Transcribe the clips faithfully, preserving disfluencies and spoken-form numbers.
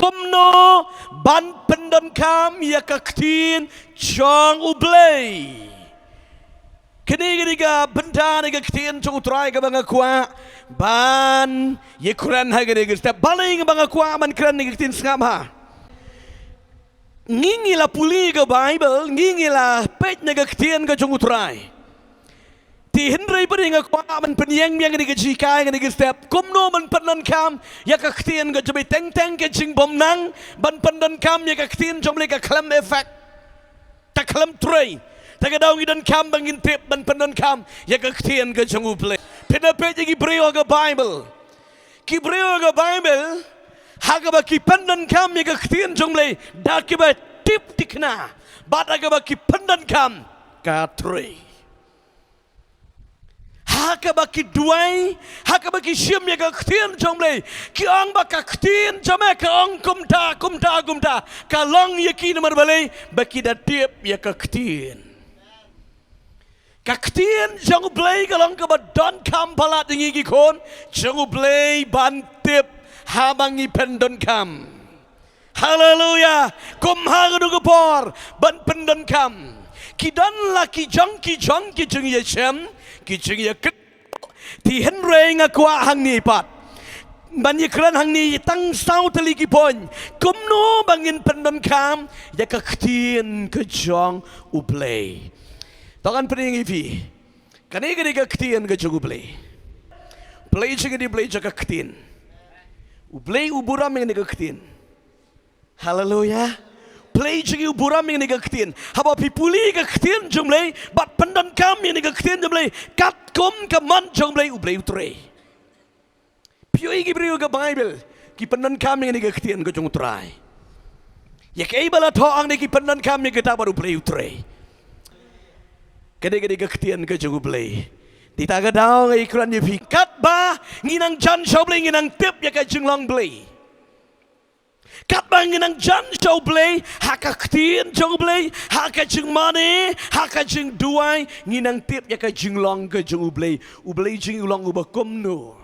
kumno ban pyndonkam ïa ka ktien jong U Blei. Kane ka dei ka bynta ne ka ktien jong U Trai kaba nga kwah ban ïakren ha kane ka step. Balei ba nga kwah ban kren ne ka ktien, sngap ha. Ngi ngi la pule ka Baibl, ngi ngi la peit ne ka ktien ka jong U Trai. Te hynrei pat nga kwah ban pynïeng biang ne ka jinghikai ne ka step, kumno ban pyndonkam ïa ka ktien ka jong U Blei. Teng teng ka jingbymnang ban pyndonkam ïa ka ktien jong U Blei ka khlem effect. Ta khlem trei. Ta ka daw ngi donkam ba ngin tip ban pyndonkam ïa ka ktien ka jong U Blei. Pyndonkam ïa ki briew ka Baibl. Ki briew ka Baibl, ha kaba ki pyndonkam ïa ka ktien jong U Blei da kiba tip thikna, bad ha kaba ki pyndonkam ka trei. Ha kaba ki duwai, ha kaba ki shim ïa ka ktien jong U Blei, ki ong ba ka ktien jong me ka ong kumta, kumta, kumta. Ka long ïa ki namar balei, ba ki da tip ïa ka ktien. Ka ktien jong U Blei ka long kaba donkam palat ïa ngi ki khun jong U Blei ban tip haba ngi pyndonkam. Haleluya. Kum ha kano ka por ban pyndonkam. Ki don la ki jong ki jong ki jingïashem, ki jingïakren. Te hynrei nga kwah hangne pat ban ïakren hangne tang saw tylli ki point. Kumno ba ngin pyndonkam ïa ka ktien ka jong U Blei. To ngan pynïeng ïa phi. Kane ka dei ka ktien ka jong U Blei. Blei jong ngi dei Blei jong ka ktien. U Blei u burom ïa kane ka ktien. Haleluya. Blei jong ngi u burom ïa kane ka ktien. Haba phi pule ka ktien jong U Blei bad pyndonkam ïa kane ka ktien jong U Blei katkum ka mon jong U Blei, U Blei u trei. Phi ïohi ki briew ka Baibl ki pyndonkam ïa kane ka ktien ka jong U Trai. Ïa kaei ba la thoh hangne ki pyndonkam ïa kata bad U Blei u trei. Kane ka dei ka ktien ka jong U Blei. Te ta ka daw nga ïakren ïa phi, katba ngi nang jan sha U Blei ngi nang tip ïa ka jinglong Blei. Katba ngi nang jan sha U Blei ha ka ktien jong U Blei, ha ka jingmane, ha ka jingduwai, ngi nang tip ïa ka jinglong ka jong U Blei. U Blei jong ngi u long uba kumno.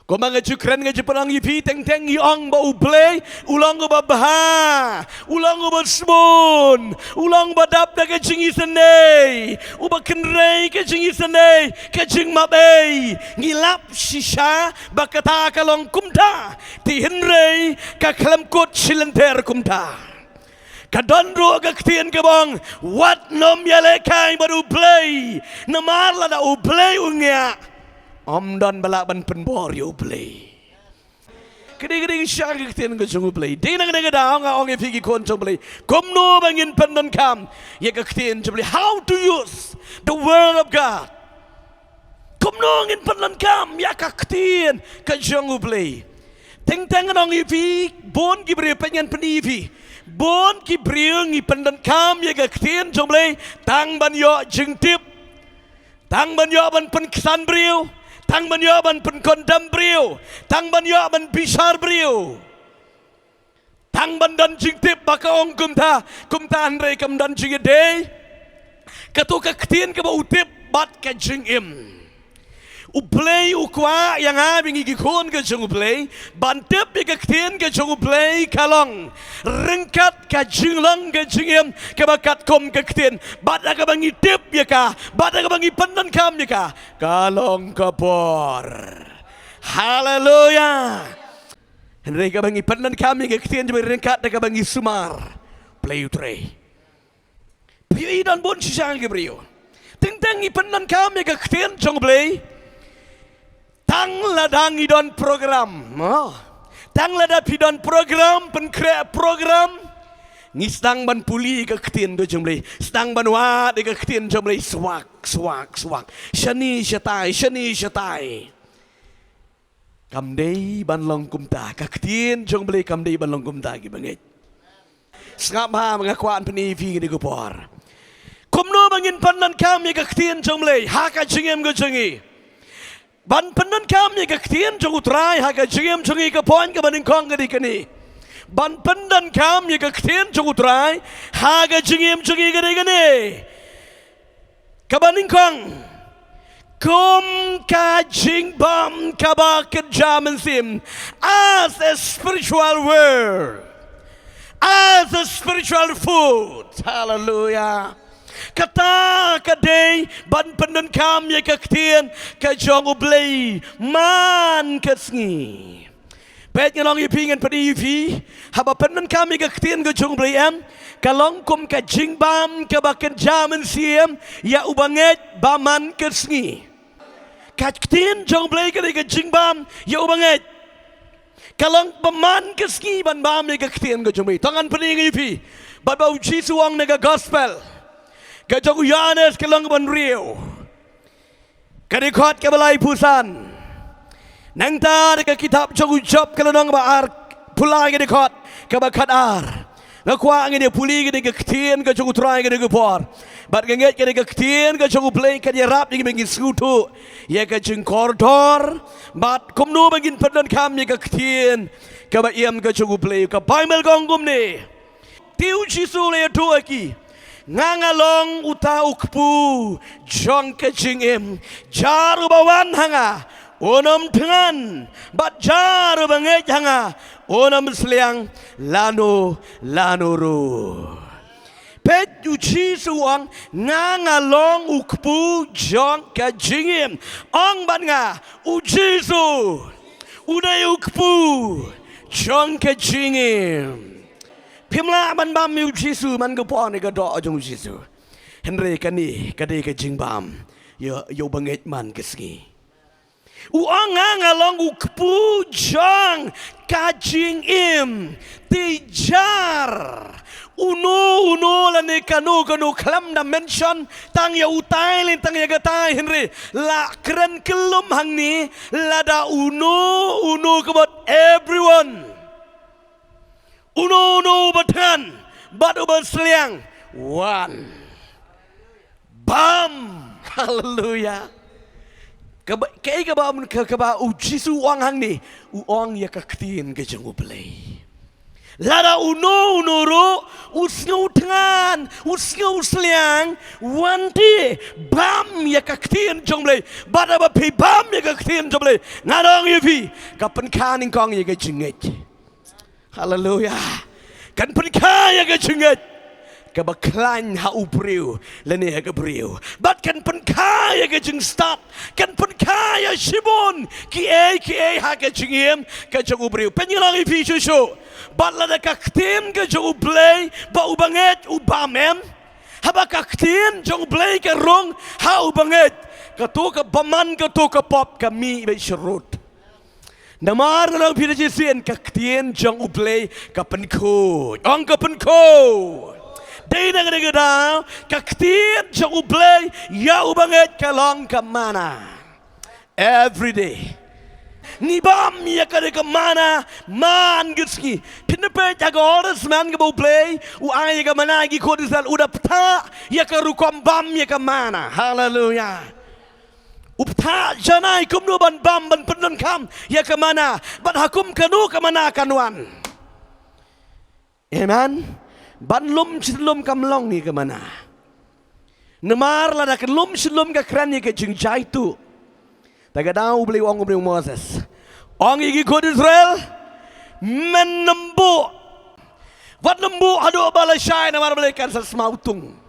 Kumba nga ju kren nga ju pynlong ïa phi, teng teng ngi ong ba U Blei u long uba bha, u long uba sbun, u long uba dap da ka jingisynei, uba kynrei ka jingisynei, ka jingmap ei. Ngi lap shisha ba kata ka long kumta. Te hynrei ka khlem kut shilynter kumta. Ka don ruh ka ktien kaba ong, wat nym ïalehkai bad U Blei. Namar lada U Blei u ngiah, ym don ba lah ban pynbor ïa U Blei. Ka dei, ka dei shisha ka ktien ka jong U Blei. Dei na kane ka daw nga ong ïa phi ki khun jong U Blei, kumno ba ngin pyndonkam ïa ka ktien jong U Blei. How to use the word of God. Kumno ngin pyndonkam ïa ka ktien ka jong U Blei. Teng teng ngan ong ïa phi, bun ki briew, peit ngan pyni ïa phi. Bun ki briew ngi pyndonkam ïa ka ktien jong U Blei tang ban ïoh jingtip, tang ban ïoh ban pynksan briew, tang ban ïoh ban pynkondem briew, tang ban ïoh ban bishar briew, tang ban don jingtip ba ka ong kumta, kumta, hynrei kam don jingïadei. Kato ka ktien kaba u tip bad ka jingim. U Blei u kwah ïa nga bad ngi ki khun ka jong U Blei ban tip ïa ka ktien ka jong U Blei ka long ryngkat ka jinglong ka jingim kaba katkum ka ktien, bad ha kaba ngi tip ïa ka, bad ha kaba ngi pyndonkam ïa ka, ka long ka bor. Haleluya. Hynrei kaba ngi pyndonkam ïa ka ktien jong U Blei ryngkat da kaba ngi sumar, Blei u trei. Phi ïohi, don bun shisha ki briew, teng teng ngi pyndonkam ïa ka ktien jong U Blei tang lada ngi don program. Oh. Tang lada phi don program, pynkhreh program, ngi sdang ban pule ïa ka ktien ka jong U Blei, sdang ban wad ïa ka ktien jong U Blei, swak, swak, swak, shane shatai, shane shatai. Kam dei ban long kumta, ka ktien jong U Blei kam dei ban long kumta, ki bangeit. Sngap ha, nga kwah pyni ïa phi kane ka por. Kumno ba ngin pyndonkam ïa ka ktien jong U Blei ha ka jingim ka jong ngi. Ban pyndonkam ïa ka ktien jong U Trai ha ka jingim jong ngi, ka point kaba nyngkong ka dei kane. Ban pyndonkam ïa ka ktien jong U Trai ha ka jingim jong ngi ka dei kane. Kaba nyngkong, kum ka jingbam kaba kynja mynsiem, as a spiritual world, as a spiritual food. Hallelujah. Kata ka dei ban pyndonkam ïa ka ktien ka jong U Blei man ka sngi. Peit, ngan ong ïa phi, ngan pyni ïa phi, haba pyndonkam ïa ka ktien ka jong U Blei, em, ka long kum ka jingbam kaba kynja mynsiem ïa u bangeit ba man ka sngi. Ka ktien jong U Blei ka dei ka jingbam ïa u bangeit. Ka long ba man ka sngi ban bam ïa ka ktien ka jong U Blei. To ngan pyni ïa phi. Bad ba U Jisu u ong na ka gospel ka jong u Ïoannis ka lynnong ba hynriew, ka dkhot kaba laiphew san. Nangta da ka kitab jong u Job ka lynnong ba arphew lai, ka dkhot kaba khatar. Nga kwah ngin ïa pule kane ka ktien ka jong U Trai kane ka por. Bad nga ngeit kane ka ktien ka jong U Blei kan ïarap ïa ngi ba ngin sngewthuh ïa ka jingkordor bad kumno ba ngin pyndonkam ïa ka ktien kaba im ka jong U Blei. Ka Baibl ka ong kumne: Te U Jisu u la ïathuh ha ki: Nga nga long uta u kpu jong ka jingim. Jar uba wan ha nga un ym thngan, bad jar uba ngeit ha nga un ym sliang lano lano ruh. Peit, U Jisu u ong, nga nga long u kpu jong ka jingim. Ong bad nga, U Jisu u dei u kpu jong ka jingim. Phim lah ban bam ïa U Jisu man ka por ne ka doh jong U Jisu. Hynrei kane ka dei ka jingbam ïa, ïa u bangeit man ka sngi. U ong, nga nga long u kpu jong ka jingim. Te jar uno uno lane kano kano khlem da mention tang ïa utai lane tang ïa katai, hynrei la kren kyllum hangne, lada uno uno, ka mut everyone. Uno uno uba thngan bad uba sliang, wan, bam. Haleluya. Kaba, kaei kaba, ka, kaba U Jisu u ong hangne? U ong ïa ka ktien ka jong U Blei. Lada uno uno ruh u sngew thngan, u sngew sliang, wan te bam ïa ka ktien jong U Blei. Bad haba phi bam ïa ka ktien jong U Blei, ngan ong ïa phi, ka pynkha nyngkong ïa ka jingngeit. Haleluya. Kan pynkha ïa ka jingngeit kaba khlaiñ ha u briew lane ha ka briew. Bad kan pynkha ïa ka jingstad, kan pynkha ïa shibun kiei kiei ha ka jingim ka jong u briew. Pynïalang ïa phi shuh shuh. Bad lada ka ktien ka jong U Blei ba u bangeit u bam, em, haba ka ktien jong U Blei ka rung ha u bangeit, kato ka bymman, kato ka pop ka mih beit sharud. Namar ngan ong ïa phi da shisien, ka ktien jong U Blei ka pynkhuid. Ong ka pynkhuid. Dei na kane ka daw, ka ktien jong U Blei ïa u bangeit ka long ka manna. Every day ngi bam ïa kane ka manna man ka sngi. Phin da peit ha ka Old Testament kaba U Blei u ai ïa ka manna ha ki khun Israel, u da bthah ïa ka rukom bam ïa ka manna. Haleluya. U bthah janai kumno ban bam, ban pyndonkam ïa ka manna, bad ha kum kano ka manna kan wan. Amen. Ban lum shi tyllum kam long ïa ka manna. Namar lada ka lum shi tyllum ka kren ïa ka jingjaituh. Te ka daw U Blei u ong kumne ïa u Moses, ong ïa ki khun Israel, men nym buh, wat nym buh haduh ba lashai, namar balei kan sa smaw tung.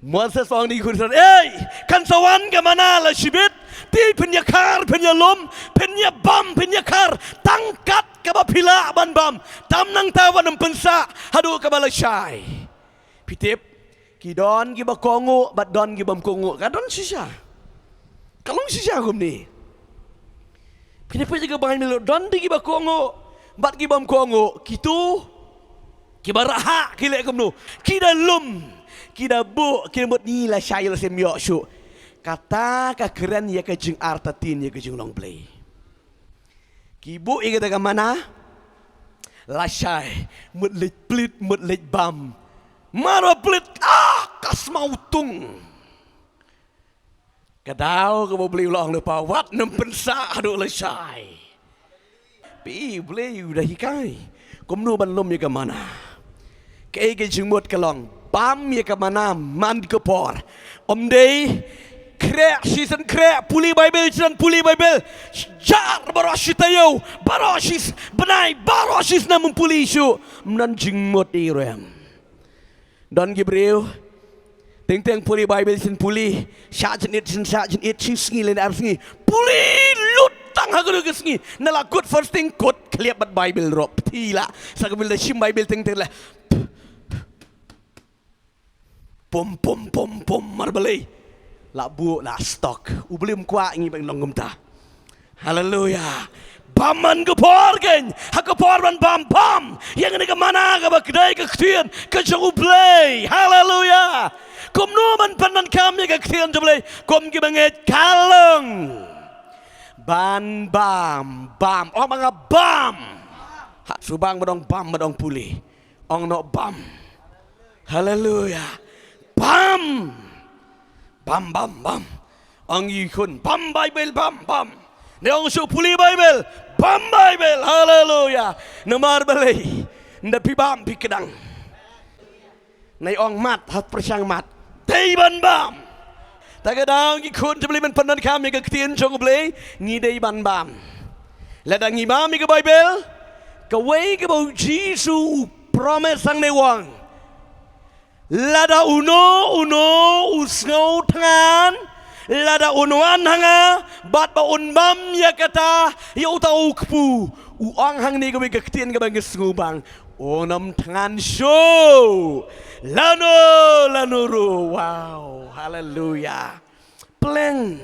Moses ong ïa ki khun Israel, ei, kan sa wan ka manna la shibit, te phin ïakhar, phin ïalum, phin ïabam, phin ïakhar tang kat kaba phi lah ban bam. Tam nangta wat nym pynsah haduh kaba lashai. Phi tip, ki don kiba kohnguh bad don ki bym kohnguh. Ka don shisha. Ka long shisha kumne. Phi tip, phi tip ka Baibl, don de kiba kohnguh bad ki bym kohnguh. Kito kiba rah hah ki leh kumno? Ki da lum, ki da buh, ki da mut ngi lashai la shem ïoh shuh. Kata ka kren ïa ka jingartatien ïa ka jinglong Blei. Ki buh ïa kata ka manna, lashai, mut leit plit, mut leit bam. Mar ba plit, ah, ka smaw tung. Ka daw kaba U Blei u la ong lypa, wat nym pynsah haduh lashai. Phi, U Blei u da hikai kumno ban lum ïa ka manna. Kaei ka jingmut ka long, Bam ïa ka mana man ka por. Ym dei khreh shisien khreh, pule Baibl shisien pule Baibl. Jar baroh shi taïew, baroh shi bnai, baroh shi snem ym pule shuh. Ym don jingmut ei ruh em. Don ki briew teng teng pule Baibl shisien pule, shah jingit shisien shah jingit, shi sngi lane ar sngi. Pule lut tang ha ka dei ka sngi. Na la kut first thing kut khlieh bad Baibl ruh. Phi la sa ka bil da shim Baibl teng teng la. Pum pum pum pum, mar balei? La buh la stock. U Blei um kwah ngi ban long kumta. Haleluya. Bam man ka por keiñ. Ha ka por ban bam, bam ïa kane ka mana kaba kdei, ka ktien ka jong U Blei. Haleluya. Kumno ban pyndonkam ïa ka ktien jong U Blei? Kum ki bangeit ka long ban bam, bam. Ong ba nga bam. Ha, shu bang ba dang bam, ba dang pule. Ong noh bam. Haleluya. Bam. Bam, bam, bam. Ong ïa ki khun, bam Baibl, bam, bam. Ne ong shu pule Baibl, bam Baibl. Haleluya. Namar balei? Ynda phi bam phi kdang. Ne ong mat, ha pyrshang mat. Dei ban bam. Ta ka daw ngi khun jong U Blei ban pyndonkam ïa ka ktien jong U Blei, ngi dei ban bam. Lada ngi bam ïa ka Baibl, kawei kaba U Jisu u promise hangne u ong, lada uno uno u sngew thngan, lada un wan ha nga bad ba un bam ïa kata, ïa uta u kpu, u ong hangne kawei ka ktien kaba nga sngewbang. Un ym thngan shuh lano lano ruh. Wow, haleluya. Pleng.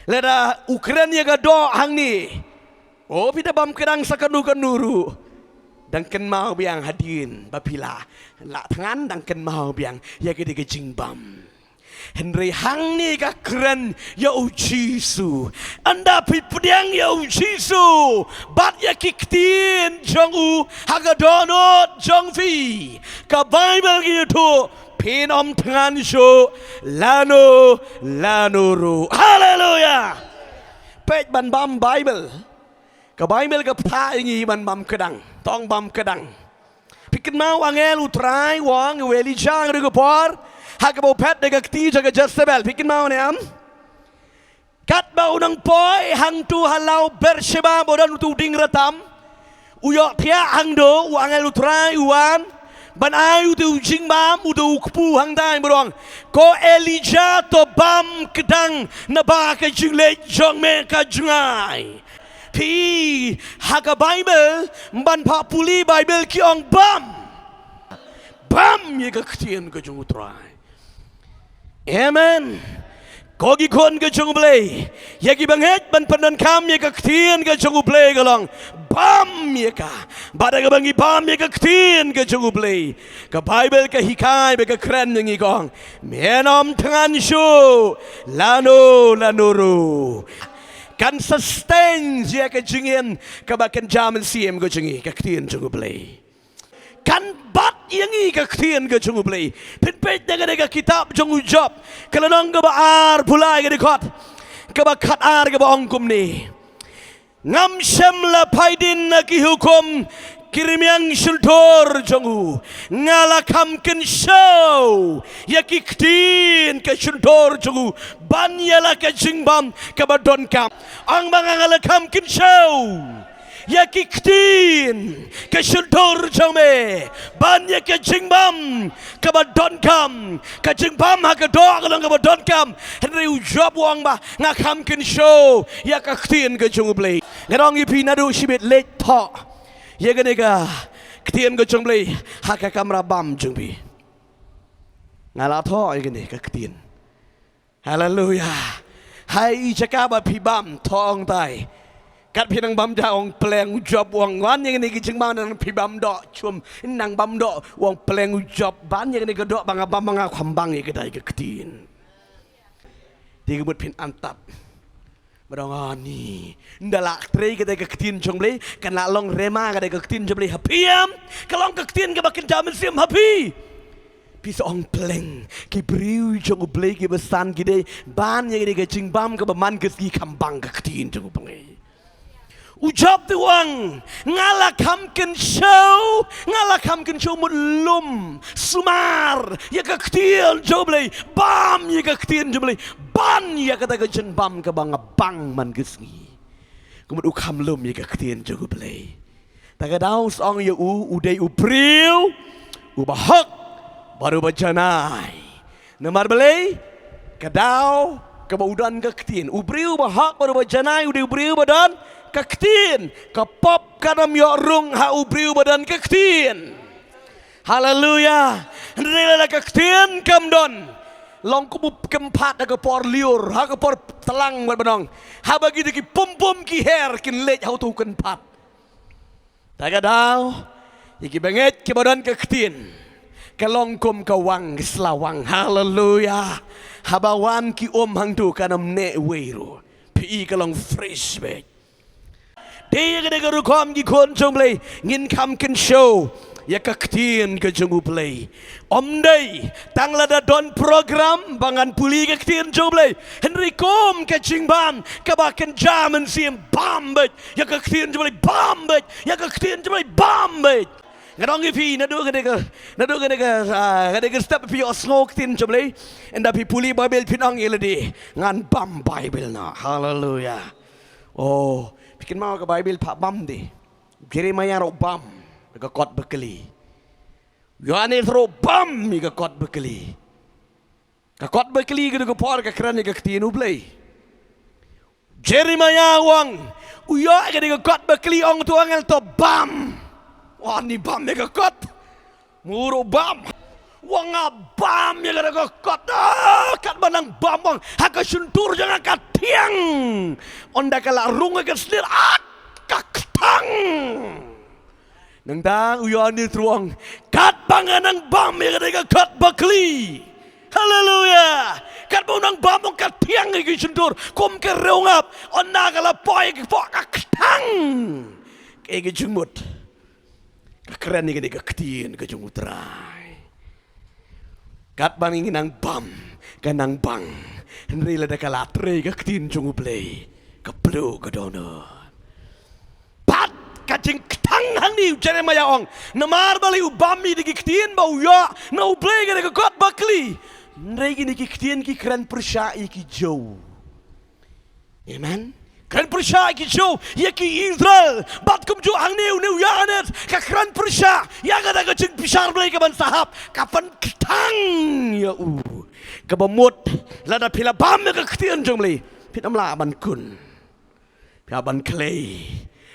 Lada u kren ïa ka doh hangne, o phi da bam kdang sa kano kano ruh, dang kynmaw biang hadien ba phi la lah thngan, dang kynmaw biang ïa ka dei ka jingbam. Hynrei hangne ka kren ïa U Jisu. Ynda phi pdiang ïa U Jisu bad ïa ki ktien jong u ha ka dohnud jong phi, ka Baibl ka ïathuh, phin ym thngan shuh lano lano ruh. Haleluya. Peit ban bam Baibl. Ka Baibl ka phah ïa ngi ban bam kdang. Tang bam kdang. Phi kynmaw angel U Trai u ong ïa u Elijah ha kata ka por, ha kaba u phet da ka kti jong ka Jezebel. Phi kynmaw ne em? Katba u nang poi hangto ha law Beersheba ba u don uto u dieng ratam, u ïohthiah hangto, u angel U Trai u wan ban ai uto u jingbam, uto u kpu hangtai, ba u ong, ko Elijah, to bam kdang, naba ka jingleit jong me ka jngai. Phi, ha ka Baibl, ban phah pule Baibl ki ong bam. Bam ïa ka ktien ka jong U Trai. Amen. Ko ki khun ka jong U Blei, ïa ki bangeit ban pyndonkam ïa ka ktien ka jong U Blei ka long bam ïa ka. Bad da kaba ngi bam ïa ka ktien ka jong U Blei, ka Baibl ka hikai bad ka kren ïa ngi, ka ong, men ym thngan shuh lano lano ruh. Kan sustain ïa ka jingim kaba kynja mynsiem ka jong ngi, ka ktien jong U Blei. Kan bat ïa ngi ka ktien ka jong U Blei. Phin peit na kane ka kitab jong u Job, ka lynnong kaba ar, pule ïa ka dkhot kaba khat ar, kaba ong kumne: Ngam shym la phai dien na ki hukum ki rmiang shyntur jong u. Nga la kham kynshew ïa ki ktien ka shyntur jong u ban ïa la ka jingbam kaba donkam. Ong ba nga, nga la kham kynshew ïa ki ktien ka shyntur jong me ban ïa ka jingbam kaba donkam. Ka jingbam ha ka doh ka long kaba donkam. Hynrei u Job u ong ba nga kham kynshew ïa ka ktien ka jong U Blei. Nga ong ïa phi, naduh shibit leit thoh ïa kane ka ktien ka jong U Blei ha ka kamra bam jong phi. Nga la thoh ïa kane ka ktien. Haleluya. Ha i jaka ba phi bam, thoh ong tai. Kat phi nang bam ja, ong pleng u Job, ong wan ïa kane ka jingbam nang phi bam doh, chum nang bam doh, ong pleng u Job, ban ïa kane ka doh ba nga bam, ba nga kham bang ïa kata ka ktien. Te ka mut phin antap. Ba dang ani. Nda la trei kata ka ktien jong U Blei, kan la long rhema kata ka ktien jong U Blei ha phi em. Ka long ka ktien kaba kynja mynsiem ha phi. Phi sa ong pleng, ki briew jong U Blei kiba san ki dei ban ïa kane ka jingbam kaba man ka sngi kham bang ka ktien jong U Blei. U Job te u ong, nga la kham kynshew, nga la kham kynshew mut lum, sumar ïa ka ktien jong U Blei, bam ïa ka ktien jong U Blei, ban ïa kata ka jingbam kaba nga bang man ka sngi. Ka mut u kham lum ïa ka ktien jong U Blei. Ta ka daw song ïa u, u dei u briew uba hok bad uba janai. Namar balei? Ka daw kaba u don ka ktien. U briew uba hok bad uba janai u dei u briew uba don ka ktien. Ka pop kan ym ïoh rung ha u briew uba don ka ktien. Haleluya. Hynrei lada ka ktien kam don, long kum u kynphad ha ka por lyiur, ha ka por tlang, wat ban ong, haba kito ki pum pum ki her kin leit ha uto u kynphad. Ta ka daw ïa ki bangeit kiba don ka ktien, ka long kum ka wang, ka sla wang. Haleluya. Haba wan ki um hangto kan ym neh uwei ruh. Phi i ka long fresh beit. Dei ïa kane ka rukom ki khun jong U Blei, ngin kham kynshew ïa ka ktien ka jong U Blei. Ym dei tang lada don program ba ngan pule ka ktien jong U Blei, hynrei kum ka jingbam kaba kynja mynsiem, bam beit ïa ka ktien jong U Blei, bam beit ïa ka ktien jong U Blei, bam beit. Nga ong ïa phi, naduh kane ka, naduh kane ka, ah, kane ka step phi ïohsngew ka ktien jong U Blei, ynda phi pule Baibl phin ong ïa lade, ngan bam Baibl noh. Haleluya. Oh, phi kynmaw ka Baibl pat bam de. Jeremiah ruh bam ïa ka kot bakli. Ïoannis ruh bam ïa ka kot bakli. Ka kot bakli ka dei ka por ka kren ïa ka ktien U Blei. Jeremiah u ong, u ïoh ïa ka dei ka kot bakli, ong to angel to bam. Wan ni bam ïa ka kot. Muru bam. Wan nga bam ïa ka dei ka kot. Ah, katba nang bam wan ha ka shyntur jong nga ka thiang. Ynda ka la rung ïa ka slir, ah, ka ktang. Nangta u Ïoannis ruh u ong, katba nga nang bam ïa ka dei ka kot bakli. Haleluya. Katba u nang bam ong ka thiang ïa ki shyntur kum ka riewngap. Ynda ka la poi ki pok ka ktang. Kaei ka jingmut? Ka kren ïa ka dei ka ktien ka jong U Trai. Katba ngi nang bam, ka nang bang. Hynrei lada ka la trei ka ktien jong U Blei, ka plu ka dohnud. Pat ka jingktang hangne u Jeremiah ong, namar balei u bam ïa ki ktien ba u ïoh na U Blei ka dei ka kot bakli. Hynrei kine ki ktien ki kren pyrshah ïa ki Jiw. Amen. Kren pyrshah ïa ki Jiw, ïa ki Israel. Bad kumjuh hangne une u Ïoannis ka kren pyrshah ïa kata ka jingbishar Blei kaban sa hap, ka pynktang ïa u. Kaba mut lada phi la bam ïa ka ktien jong Blei, phin ym lah ban kun. Phi hap ban khlei.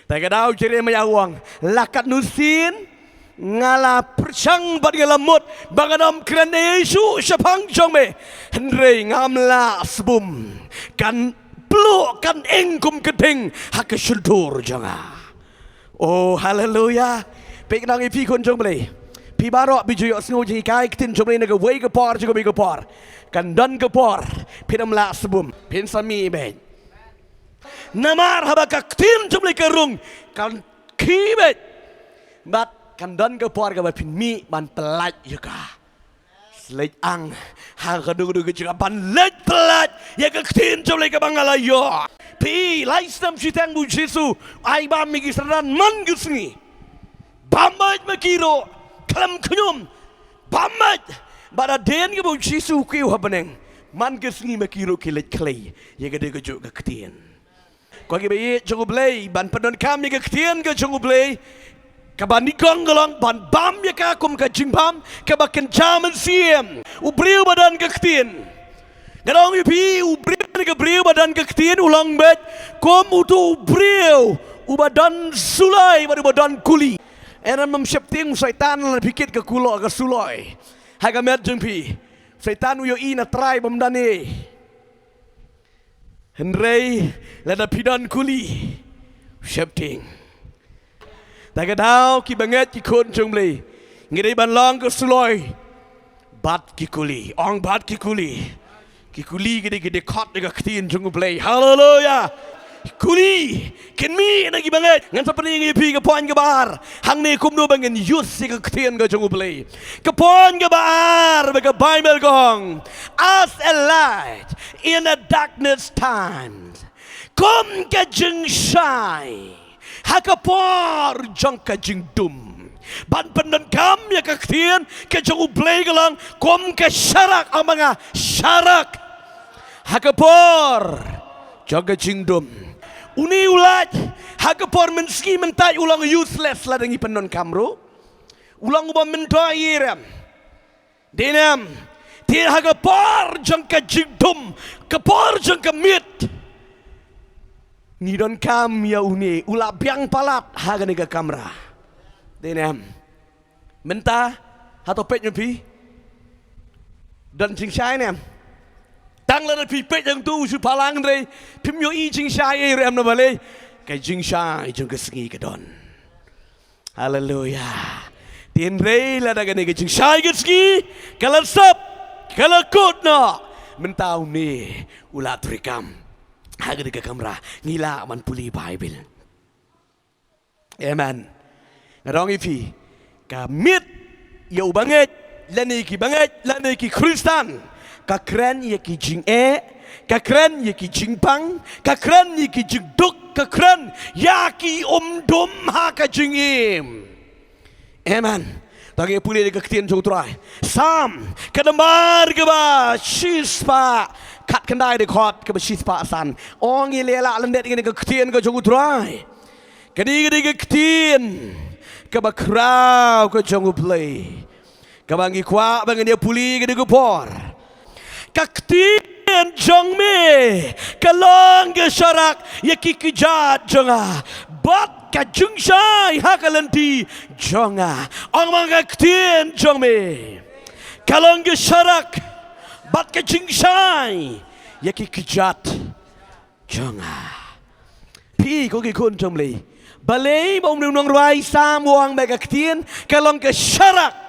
Te ka daw Jeremiah u ong, la katno sien nga la pyrshang bad nga la mut ba ngan ym kren ei ei shuh shaphang jong me. Hynrei ngam lah sbun. Kan pluh kan ing kum ka ding ha ka shyntur jong nga. Oh, haleluya. Peit nang ïa phi khun jong Blei. Phi baroh phi ju ïohsngew jinghikai ktien jong Blei na kawei ka por sha kawei ka por. Kan don ka por phin ym lah sbun, phin sa mih beit. Namar haba ka ktien jong Blei ka rung, kan khih beit. Bad kan don ka por kaba phin mih ban pyllait ïa ka. Leit ang ha ka duk duk ka jingkyrmen ban leit pyllait ïa ka ktien jong Blei kaba nga la ïoh. Phi, lai snem shiteng ba U Jisu ai bam ïa ki synran man ka sngi. Bam beit ma ki ruh khlem khñium. Bam beit. Bad hadien kaba U Jisu u kiew ha bneng, man ka sngi ma ki ruh ki leit khlei ïa ka dei kajuh ka ktien. Ko kiba ïeit jong U Blei, ban pyndonkam ïa ka ktien ka jong U Blei, kaba nyngkong ka long ban bam ïa ka kum ka jingbam kaba kynja mynsiem. U briew ba don ka ktien, nga ong ïa phi, u briew, ka briew ba don ka ktien u long beit kum uto u briew uba don suloi bad uba don kuli. Em, ym sheptieng u Soitan lada phi kit ka kuloh ka suloi ha ka met jong phi. Soitan u ïohi na trai bym don ei. Hynrei lada phi don kuli, u sheptieng. Te ka daw kiba ngeit ki khun jong Blei, ngi dei ban long ka suloi bad ki kuli. Ong bad ki kuli. Ki kuli ki dei, ki dei khot ïa ka ktien jong U Blei. Haleluya. Kuli kin mih na kiba ngeit. Ngan sa pyni ïa phi ka point kaba ar hangne kumno ba ngin use ïa ka ktien ka jong U Blei. Ka point kaba ar ba ka Baibl ka ong, as a light in a darkness times. Kum ka jingshai Ha ka por jong ka jingdum, ban pyndonkam ïa ka ktien ka jong U Blei ka long kum ka sharak, ong ma nga, sharak. Ha ka por jong ka jingdum, une u lait ha ka por mynsngi mynta u long useless lada ngi pyndonkam ruh. U long uba myntoi ïa rem. Dei ne em? Te ha ka por jong ka jingdum, ka por jong ka miet, ngi donkam ïa une, u la biang palat ha kane ka kamra. Dei ne em? Mynta, hato peit ïa phi? Don jingshai ne em? Tang lada phi peit ïa uto u shu phalang hynrei phim ïohi jingshai ei ruh em, na balei? Ka jingshai jong ka sngi ka don. Haleluya. Te hynrei lada kane ka jingshai ka sngi ka la sop, ka la kut noh, mynta une u la treikam ha kane ka kamra, ngi lah ban pule Baibl. Amen. Nga ong ïa phi, ka miet ïa u bangeit lane ki bangeit lane ki Khristan, ka kren ïa ki jingeh, ka kren ïa ki jingpang, ka kren ïa ki jingduk, ka kren ïa ki umdum ha ka jingim. Amen. To ngin pule da ka ktien jong U Trai. Salm ka nambar kaba shispah khatkhyndai, dkhot kaba shispah san. Ong ïa lei, la lyndet ïa ka ktien ka jong U Trai. Kane ka dei ka ktien kaba khraw ka jong U Blei, kaba ngi kwah ba ngin ïa pule ha kane ka por. Ka ktien jong me ka long ka sharak ïa ki kjat jong nga, bad ka jingshai ha ka lynti jong nga. Ong ma nga, ka ktien jong me ka long ka sharak bad ka jingshai ïa ki kjat jong nga. Phi ko ki khun jong U Blei, balei ba une u nongrwai Salm u ong ba ka ktien ka long ka sharak?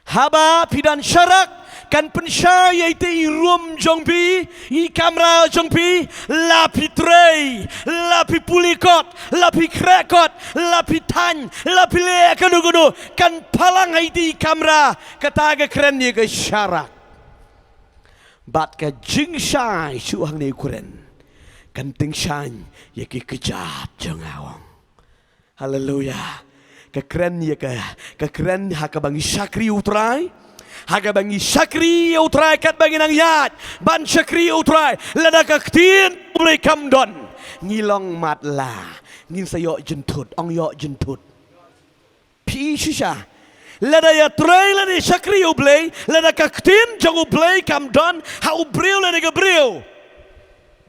Haba phi don sharak, kan pynshai ïa ite i rum jong phi, i kamra jong phi, la phi trei, la phi pule kot, la phi khreh kot, la phi thaiñ, la phi leh kano kano, kan phalang ha ite i kamra. Kata ka kren ïa ka sharak. Bad ka jingshai shuh hangne u kren, kan tyngshaiñ ïa ki kjat jong nga, ong. Haleluya. Ka kren ïa ka, ka kren ha kaba ngi shakri U Trai, ha kaba ngi shakri ïa U Trai, katba ngi nang ïaid ban shakri ïa U Trai. Lada ka ktien U Blei kam don, ngi long matlah, ngin sa ïoh jynthut, ong, ïoh jynthut. Phi shisha, lada ïa trei lane shakri U Blei, lada ka ktien jong U Blei kam don ha u briew lane ka briew,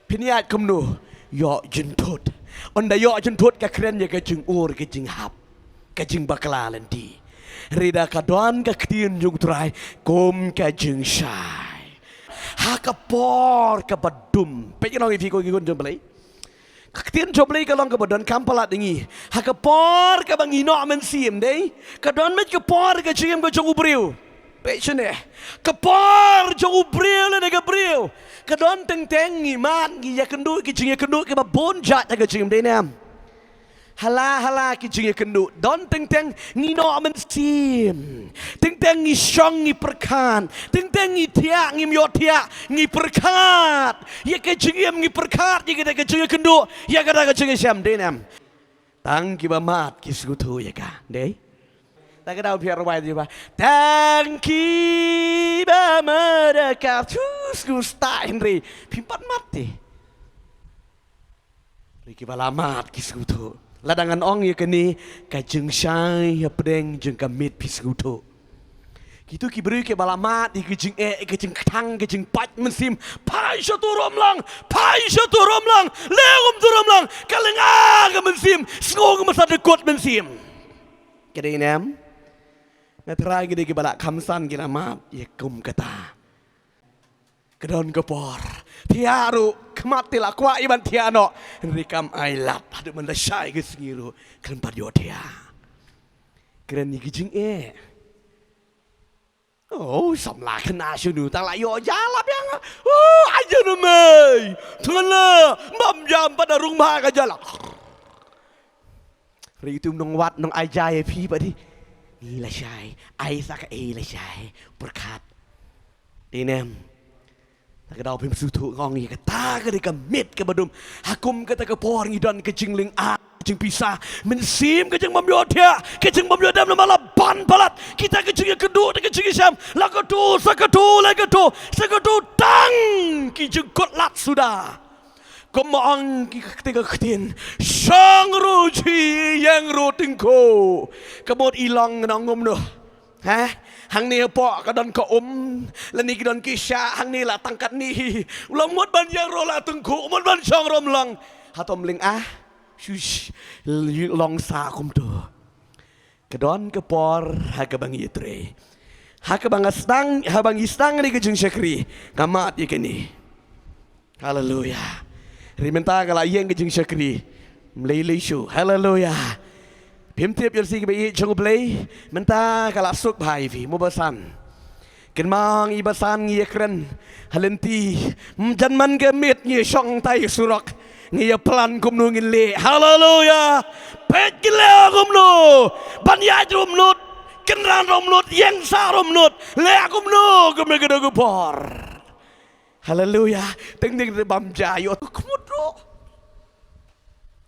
phin ïaid kumno? Ïoh jynthut. Ynda ïoh jynthut ka kren ïa ka jingur, ka jinghap, ka jingbakla lynti. Hynrei da ka don ka ktien jong U Trai kum ka jingshai ha ka por kaba dum. Peit, ngan ong ïa phi ko ki khun jong U Blei, ka ktien jong U Blei ka long kaba donkam palat ïa ngi ha ka por kaba ngi noh mynsiem, dei. Ka don beit ka por ka jingim ka jong u briew. Peit shane, ka por jong u briew lane ka briew, ka don teng teng ngi mad, ngi ïakynduh ki jingïakynduh kiba bun jait ha ka jingim, dei ne em? Hala hala ki jingïakynduh. Don teng teng ngi noh mynsiem, teng teng ngi shong, ngi pyrkhat, teng teng ngi thiah, ngim ïohthiah, ngi pyrkhat ïa ka jingim, ngi pyrkhat ïa kata ka jingïakynduh, ïa kata ka jingïashem, dei ne em? Tang kiba mad ki sngewthuh ïa ka, dei. Tang ka daw phi rwai, dei ba, tang kiba mad ka, tu sngewthuh, hynrei phim pat mad te. Hynrei kiba la mad ki sngewthuh. Lada ngan ong ïa kane, ka jingshai hapdeng jong ka miet, phi sngewthuh. Kito ki briew kiba la mad ïa ka jingeh, ïa ka jingkthang, ka jingpait mynsiem, phai sha uto u rum lang, phai sha uto u rum lang, leh kum uto u rum lang, ka lynga ka mynsiem, sngew ka masa dkut mynsiem. Ka dei ne em? Nga tharai ki dei kiba la kham san, ki la mad ïa kum kata. Ka don ka por, thiah ruh, khmat te la kwah ïa ban thiah noh, hynrei kam ailad, haduh ban da shai ka sngi ruh khlem pat ïohthiah. Kren ïa ki jingeh. Oh, samla khynnah shano tang la ïoh ja la biang. Oh, ai ja na mei. Tang la bam jam pat da rung bha ka ja la. Hynrei uto u nongwad nong ai ja ïa phi pat, dei. Ngi la shai, ai sa kaei la shai, pyrkhat. Dei ne em? Tang ka daw phim sngewthuh, nga ong ïa kata ka dei ka miet kaba dum. Ha kum kata ka por ngi don ka jinglynga, ka jingpisa, mynsiem ka jingbym ïohthiah, ka jingbym ïohdem namar la ban palat kita ki jingïakynduh da ki jingïashem, la katto sa katto, la katto sa katto, tang ki jingkut lad suda. Kum ma ong ki kti ka ktien, shong ruh shi, ïeng ruh tyngkhuh. Ka mut i long nang kumno? Ha? Hangne hapoh ka don ka um, lane ki don ki shah, hangne la tang katne hi. U la mut ban ïeng ruh la tyngkhuh, mut ban shong ruh ym long. Hato ym lyngngoh? Shush, long sa kumto. Ka don ka por ha kaba ngi ïatrei. Ha kaba nga sdang, ha ba ngi sdang ïa ka jingshakri, nga mad ïa kane. Haleluya. Hynrei mynta ka la ïeng ka jingshakri. Ym lei lei shuh. Haleluya. Phim tip ïa lade kiba ïeit jong U Blei, mynta ka la suk bha ïa phi, mo ba san. Kynmaw ngi ba san ngi ïakren ha lynti, jan man ka miet ngi shong tai surok, ngi ïa plan kumno ngin leh. Haleluya. Peit ngin leh kumno, ban ïaid ruh ym nud, kynran ruh ym nud, ïeng sah ruh ym nud, leh kumno, kumno ka dei ka por. Haleluya. Teng teng te bam ja ïoh ka khmut ruh.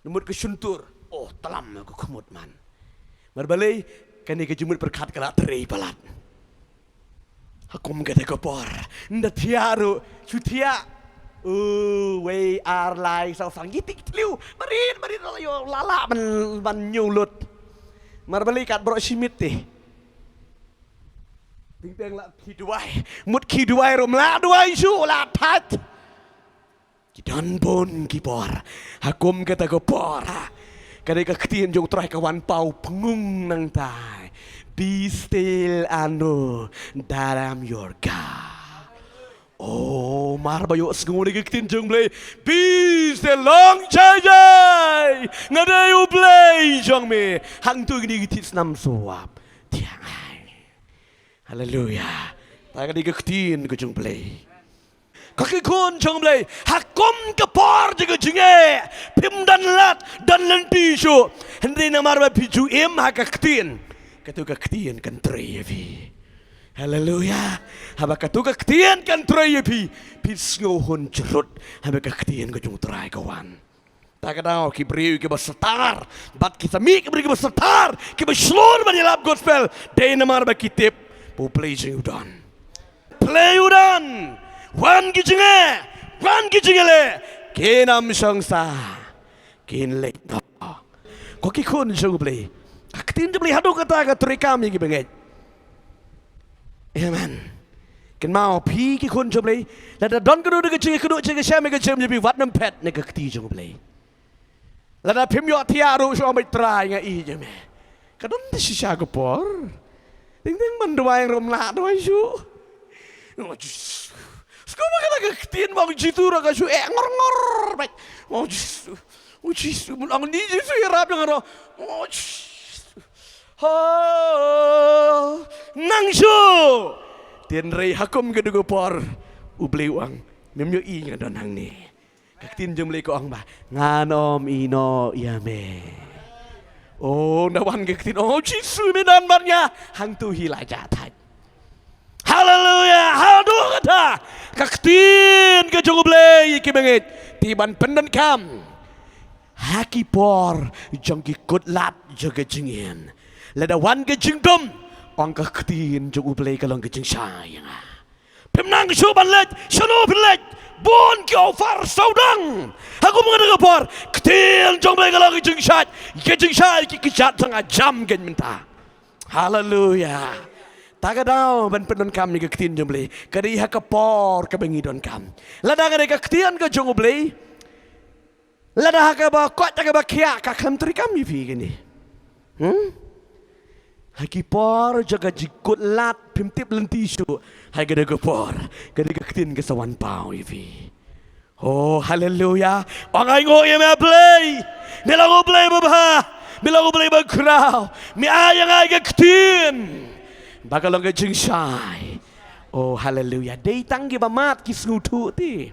Namut ka shyntur. Oh, tlam ka khmut man. Mar balei, kane ka jingmut pyrkhat ka la trei palat. Ha kum kata ka por, nda thiah ruh, shu thiah. Uh, wei ar lai saw san ngi tik tliu. Marit, marit la ïoh la la ban, ban ñiew lut. Mar balei kat baroh shi miet te. Teng teng la khie duwai. Mut khie duwai ruh ym lah duwai shuh, la thait. Ki don bun ki por. Ha kum kata ka por, ha, ka dei ka ktien jong U Trai ka wan paw pyngung nangtai. Be still and know that I'm your God. Oh, mar ba ïohsngew ïa ka ktien jong U Blei, be still, long jai jai, nga dei U Blei jong me. Hangto kine ki thied snam swap thiang ai. Haleluya. Ta ka dei ka ktien ka jong U Blei. Ko ki khun jong U Blei, ha kum ka por jong ka jingeh, phim don lad don lynti shuh. Hynrei namar ba phi ju im ha ka ktien, kato ka ktien kan trei ïa phi. Haleluya. Haba kato ka ktien kan trei ïa phi, phin sngew hun jrut haba ka ktien ka jong U Trai ka wan. Ta ka daw ki briew kiba star bad ki sa mih, ki briew kiba star, kiba shlur ban ïalap gospel, dei namar ba ki tip ba U Blei jong ngi u don. Blei u don. Wan ki jingeh, wan ki jingeh leh, kin ym shong sah, kin leit noh. Ko ki khun jong U Blei, ka ktien jong U Blei haduh katta ka treikam ïa ki bangeit. Amen. Kynmaw phi ki khun jong U Blei, lada don kano kano ka jingkyrduh jingkyrshan ha ka jingim jong phi, wat nym phet na ka kti jong U Blei. Lada phim ïohthiah ruh shu ong, bad Trai nga ïeit ïa me. Ka don te shisha ka por. Teng teng ban duwai ruh ym lah duwai shuh. Oh Jisu. Sngewbha kata ka ktien ba ong Jisu ruh ka shu eh ngor ngor bad. Oh Jisu. Oh Jisu, mut ong ni Jisu ïarap ïa nga ruh. Oh Jisu. Ho, nang shu. Hynrei ha kum ka dei ka por, U Blei u ong, mem ïohi nga don hangne. Ka ktien jong U Blei ka ong ba ngan ym ïehnoh ïa me. Oh, nda wan ka ktien, oh Jisu me don bad nga, hangto hi la jah thait. Haleluya. Haduh katta ka ktien ka jong U Blei ïa ki bangeit, te ban pyndonkam ha ki por jong ki kut lad jong ka jingim. Lada wan ka jingdum, ong ka ktien jong U Blei ka long ka jingshai ïa nga. Phim nang shuh ban leit, shano phin leit? Bun ki offer sawdong. Ha kum kata ka por, ktien jong U Blei ka long ka jingshai, ka jingshai ki kjat jong nga jam kein mynta. Haleluya. Ta ka daw ban pyndonkam ïa ka ktien jong U Blei, ka dei ha ka por kaba ngi donkam. Lada ka dei ka ktien ka jong U Blei, lada ha kaba koit ha kaba khiah, ka khlem treikam ïa phi kane. Hmm? Ha ki por jong ka jingkut lad phim tip lynti shuh, ha kane ka por ka dei ka ktien ka sa wan paw ïa phi. Oh, haleluya. Ong, ainguh ïa me Blei. Me long U Blei babha. Me long U Blei bakhraw. Me ai ïa nga ïa ka ktien ba ka long ka jingshai. Oh, haleluya. Dei tang kiba mad ki sngewthuh te.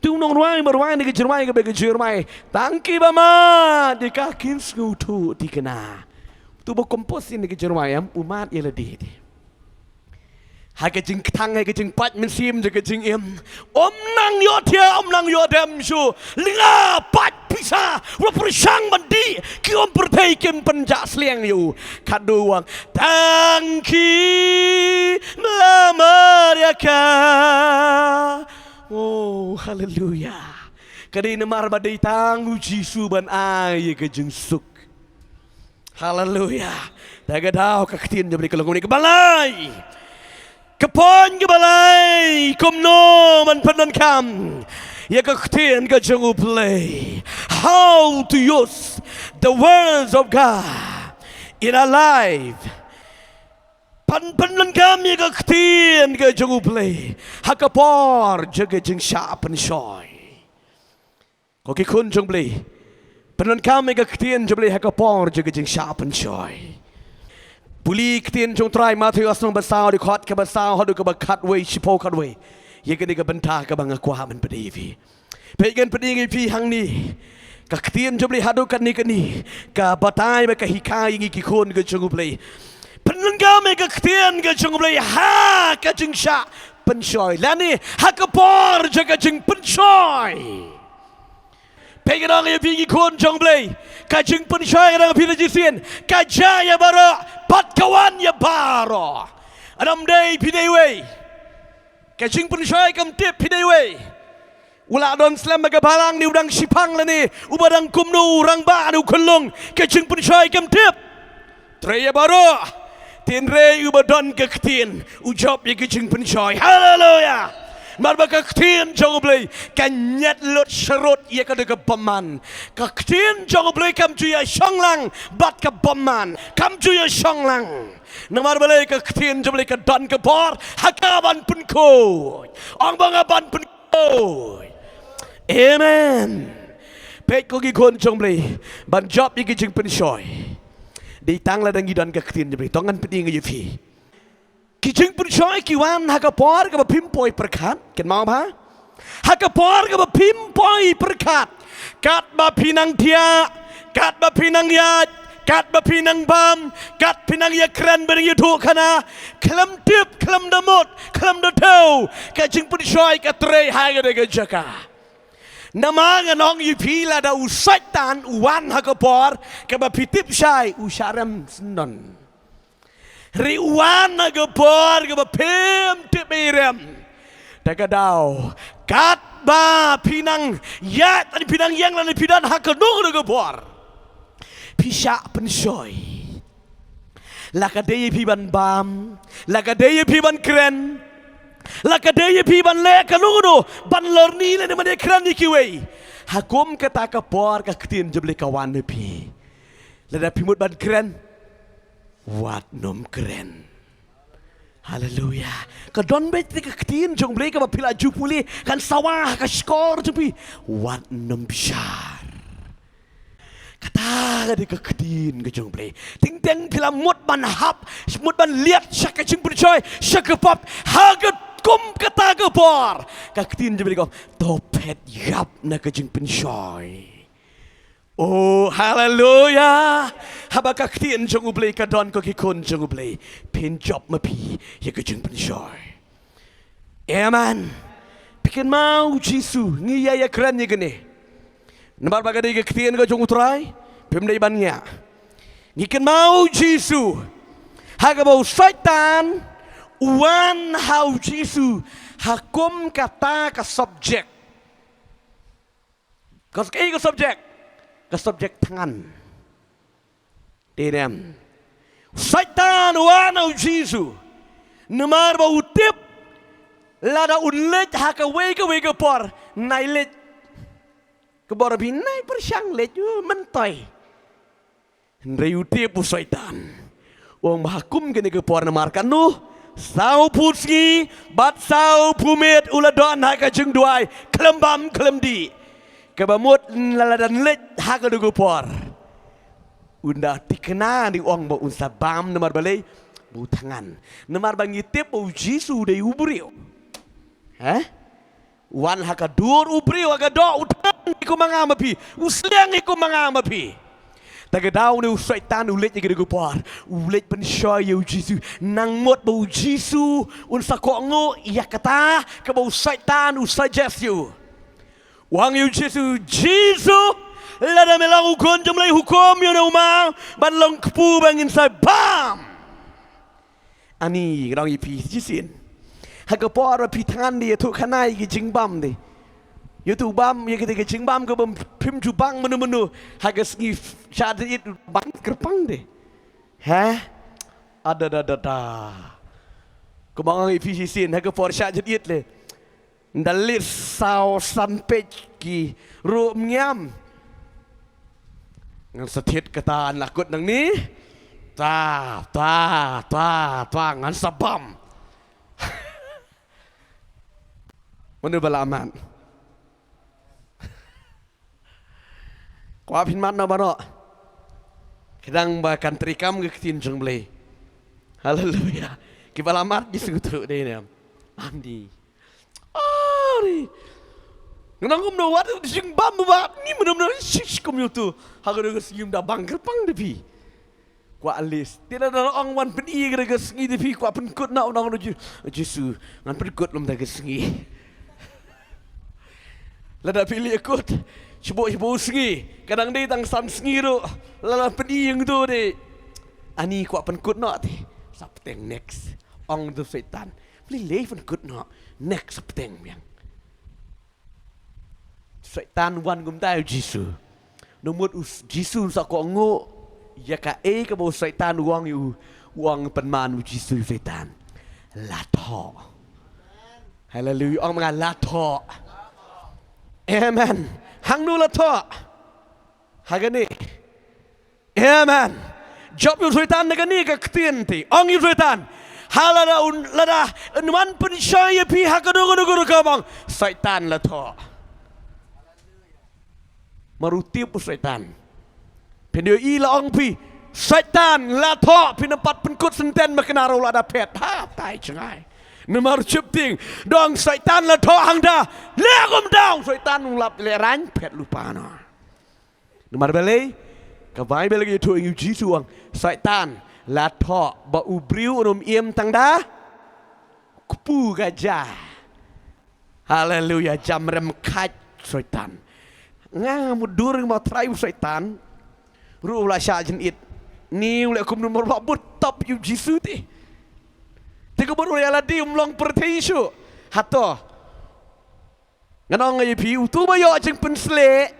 Te u nongrwai ba rwai ïa ka jingrwai kaba ka jingrwai, tang kiba mad ïa ka kin sngewthuh te kane. Te uba compose ïa ka jingrwai em, u mad ïa lade te. Ha ka jingkthang, ha ka jingpait mynsiem jong ka jingim, ym nang ïohthiah, ym nang ïohdem shuh. Lyngngoh, pait, pisa, u la pyrshang ban dih, ki um pyrthei kim pynjah sliang ïa u. Katno u ong, tang ki me la mar ïa ka. Oh, haleluya. Ka dei namar ba dei tang u Jisu ban ai ïa ka jingsuk. Haleluya. Te ka daw ka ktien jong U Blei ka long kumne, kaba lai. Ka point kaba lai, kumno ban pyndonkam ïa ka ktien ka jong U Blei. How to use the words of God in our life. Ban pyndonkam ïa ka ktien ka jong U Blei ha ka por jong ka jingshah pynshoi. Ko ki khun jong U Blei, pyndonkam ïa ka ktien jong U Blei ha ka por jong ka jingshah pynshoi. Pule ktien jong U Trai, Mathaios lynnong ba saw, dkhot kaba saw haduh kaba khatwei, shiphew khatwei. Ïa kane ka bynta kaba nga kwah ban pyni ïa phi. Peit, ngan pyni ïa phi hangne. Ka ktien jong U Blei haduh katne katne ka batai bad ka hikai ïa ngi ki khun ka jong U Blei. Pyndonkam ïa ka ktien ka jong U Blei ha ka jingshah pynshoi lane ha ka por jong ka jingpynshoi. Peit, ngan ong ïa phi ki khun jong U Blei, ka jingpynshoi ka dang phi la jingsien, ka jia ïa baroh bad ka wan ïa baroh. Ym dei phi dei uwei. Ka jingpynshoi kam tip phi dei uwei. U la don slem ha ka balang ne u dang shipang lane uba dang kumno, u rangbah ne u khyllung, ka jingpynshoi kam tip. Trei ïa baroh. Hynrei uba don ka ktien u jop ïa ka jingpynshoi. Haleluya. Namar ba ka ktien jong U Blei ka ñiad lut sharud ïa kata ka bymman. Ka ktien jong U Blei kam ju ïashong lang bad ka bymman. Kam ju ïashong lang. Namar balei? Ka ktien jong U Blei ka don ka bor ha ka ban pynkhuid. Ong ba nga ban pynkhuid. Amen. Peit, ko ki khun jong U Blei, ban jop ïa ki jingpynshoi, dei tang lada ngi don ka ktien jong U Blei. To ngan pyni ïa phi. Ki jingpynshoi ki wan ha ka por kaba phim poi pyrkhat. Kynmaw bha. Ha ka por kaba phim poi pyrkhat, katba phi nang thiah, katba phi nang ïaid, katba phi nang bam, kat phi nang ïakren bad ïathuh khana, khlem tip, khlem da mut, khlem da thew, ka jingpynshoi ka trei ha kata ka jaka. Namar ngan ong ïa phi, lada u Soitan u wan ha ka por kaba phi tip shai, u shah rem syndon. Hynrei u wan ha ka por kaba phim tip ei rem. Te ka daw, katba phi nang ïaid, phi nang ïeng lane phi don ha kano kano ka por, phi shah pynshoi. La ka dei ïa phi ban bam, la ka dei ïa phi ban kren, la ka dei ïa phi ban leh kano kano, ban lorni lane ban ïakren ïa kiwei. Ha kum kata ka por ka ktien jong U Blei ka wan ha phi. Lada phi mut ban kren, wat nym kren. Haleluya. Ka don beit ka ktien jong U Blei kaba phi la ju pule, kan sawa ha ka shkor jong phi. Wat nym bishar. Kata ka dei ka ktien ka jong U Blei. Teng teng phi la mut ban hap, mut ban liat sha ka jingpynshoi, sha ka pop, ha ka kum kata ka por, ka ktien jong U Blei ka ong, to phet ïap na ka jingpynshoi. Oh, haleluya. Haba ka ktien jong U Blei ka don, ko ki khun jong U Blei, phin jop ma phi ïa ka jingpynshoi. Amen. Phi kynmaw U Jisu, ngi ïa ïakren ïa kane. Namar ba ka dei ka ktien ka jong U Trai, phim dei ban ngiah. Ngi kynmaw U Jisu, ha kaba u Soitan u wan ha U Jisu ha kum kata ka subject. Ka, kaei ka subject? Ka subject thngan. Dei ne em? Soitan u wan ha U Jisu namar ba u tip lada un leit ha kawei kawei ka por, nai leit. Ka bor ba phi nai pyrshang leit, u myntoi. Hynrei u tip u Soitan, u ong ba ha kum kane ka por, namar katno, saw phew sngi bad saw phew miet u la don ha ka jingduwai, khlem bam khlem dih. Kaba mut lada un leit ha kano ka por, un da thikna, ne u ong ba un sa bam. Namar balei? Ba u thngan. Namar ba ngi tip ba U Jisu u dei u briew. Heh? Wan ha ka dur u briew, ha ka doh, u thngan hi kum ma nga ma phi, u sliang hi kum ma nga ma phi. Te ka daw ne u Soitan u leit ïa kane ka por, u leit pynshoi ïa U Jisu. Nang mut ba U Jisu un sa kohnguh ïa kata kaba u Soitan u suggest ïa u. U ong ïa U Jisu, Jisu, Lada me long u khun jong U Blei, hukum ïa u maw ban long kpu ba ngin sa bam. Ani, ngan ong ïa phi shisien. Ha ka por ba phi thngan de ïathuh khana ïa ki jingbam de, ïathuh bam ïa ki, ki jingbam kaba phim ju bang mynno mynno, ha ka sngi shah jingit bang kyrpang de. Heh? Ada da da da. Kumba nga ong ïa phi shisien, ha ka por shah jingit leh, nda list saw san page ki ruh, ym ngiam. Ngan sa thied kata, nda kut nangne. Ta ta ta ta, ngan sa bam. Mano ba la mad? Kwah phin mad na baroh. Khnang ba kan treikam ka ktien jong U Blei. Haleluia. Kiba la mad ki sngewthuh de ne. Ani. Ari. Ngan ong kumno, wat jingbam ba ni mynno mynno, shish, kum ïa uto. Ha kano ka sngi ym da bang kyrpang de phi. Kwah list. Te lada ong wan pyni ïa kata ka sngi de phi kwah pynkut noh, ngan ong, Jisu, ngan pynkut lem da ka sngi. Lada phi leh kut, shibun shibun sngi, ka dang dei tang san sngi ruh, lada pyni ïa uto de. Ani, kwah pynkut noh te. Sa bteng, next. Ong u Soitan, phi leh pynkut noh, next, sa bteng biang. Soitan wan kumta ïa u Jisu. Namar u Jisu u sa kohnguh ïa kaei kaba u Soitan u ong ïa u, u ong, pynman u Jisu ïa u Soitan, la thoh. Haleluia, ong ma nga, la thoh. Amen. Hangno la thoh? Ha kane. Amen. Jop ïa u Soitan na kane ka ktien te. Ong ïa u Soitan, ha lada un, lada un wan pynshoi ïa phi ha kano kano ka rukom, ong, Soitan, la thoh. Namar u tip u Soitan. Phin ïohi la ong phi, Soitan, la thoh, phin ym pat pynkut senten ba kynnoh ruh lada phet. Ha, tai jngai. Namar sheptieng, dang Soitan, la thoh hangta. Leh kumta, u Soitan u lap lehraiñ, phet lypa noh. Namar balei? Ka Baibl ka ïathuh ïa u Jisu, u ong, Soitan, la thoh ba u briew un ym im tang da kpu ka ja. Haleluia, jam rem khait Soitan. Nga mut dur nga trai u Soitan ruh u la shah jingit. Ni u leh kumno, namar u la bud top ïa u Jisu te. Te ka bud u la ïa lade, um long pyrthei shuh. Hato Ngan ong ïa phi, uto ba ïoh jingpynsleh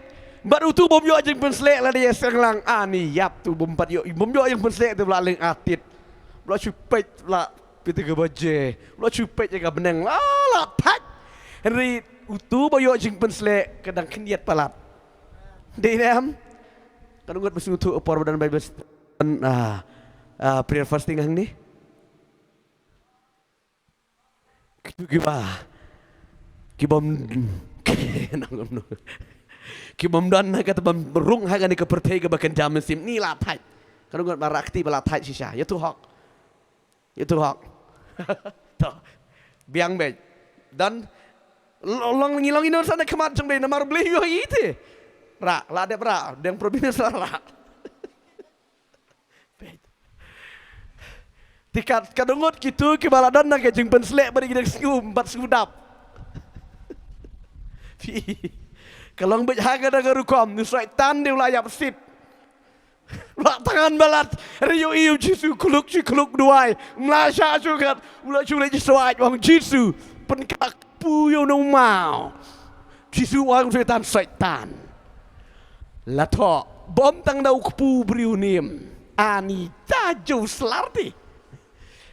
bad uto bym ïoh jingpynsleh, lada ïa seng lang, ani, ïap, uto bym pat ïoh, bym ïoh jingpynsleh te u la leng atit. U la shu peit, u la peit ïa ka baje, u la shu peit ïa ka bneng, la, la thait. Hynrei uto ba ïoh jingpynsleh ka dang khyndiat palat. Dei ne em? Kan ngut ba sngewthuh por ba don Bible, ah, ah, prayer fasting hangne. Kitu kiba, kibym, kibym don ha kata ban rung ha kane ka pyrthei kaba kynja mynsiem, ni la thait. Ka dang ngut ba rah kti ba la thait shisha. Ïa tu hok. Ïa tu hok. To. Biang beit. Don, long, ngi long ino sa na khmat jong Blei, namar Blei ïohi te. Rah, la dep rah, dang province la rah. Peit. Te kat, ka dang ngut kitu kiba la don na ka jingpynsleh bad ki dang sngew bad sngew dap. Phi. Ka long beit ha kata ka rukom, u Soitan de u la ïap sit. U la thngan palat, hynrei ïohi ïa u Jisu khluk shi khluk duwai. Um la shah shuh kat, u la shu leit shuwa, u ong, Jisu, pynkhih kpu ïa uno u maw. Jisu u ong, Soitan, Soitan. La thoh, bym tang da u kpu briew ne em. Ani, ta jew slar te.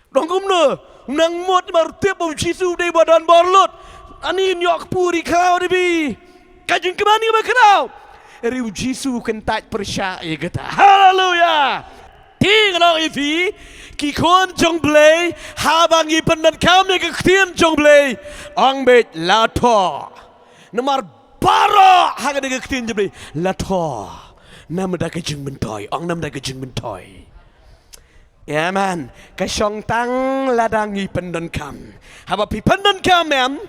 Dang kumno, nang mut mar tip ba u Jisu dei ba don bor lut. Ani, ïoh kpu ri khraw de phi. Ka jingkmen kaba khraw. Hynrei u Jisu u kyntait pyrshah ïa kata. Haleluia. Te ngan ong ïa phi, ki khun jong Blei, haba ngi pyndonkam ïa ka ktien jong Blei, ong beit la thoh. Namar baroh ha kane ka ktien jong Blei, la thoh. Namar da ka jingmyntoi, ong namar da ka jingmyntoi. Amen. Ka shong tang lada ngi pyndonkam. Haba phi pyndonkam em,